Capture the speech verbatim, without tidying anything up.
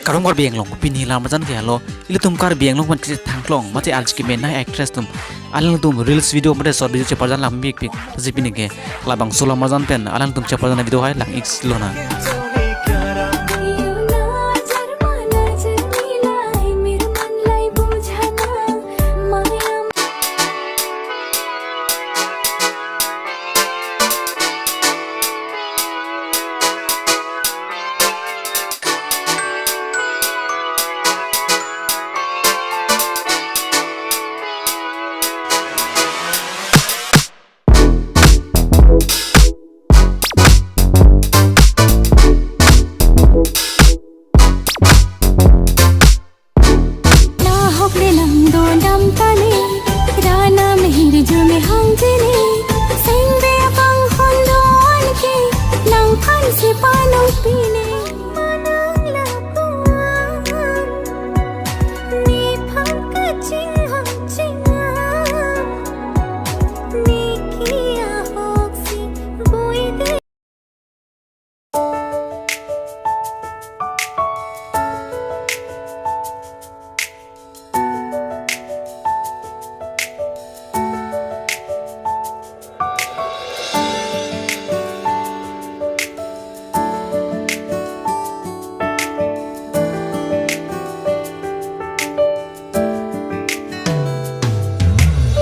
Kardom Karbi Anglong, pini lam ajan ke halo, ilitum Karbi Anglong pen kisi thangklong, mate arje kemenei actress atum, alangtum reels video mate short video cheparjan lang pikpik, si pini ke labangso lam ajan pen alangtum cheparjan video hai lang-ik lonang.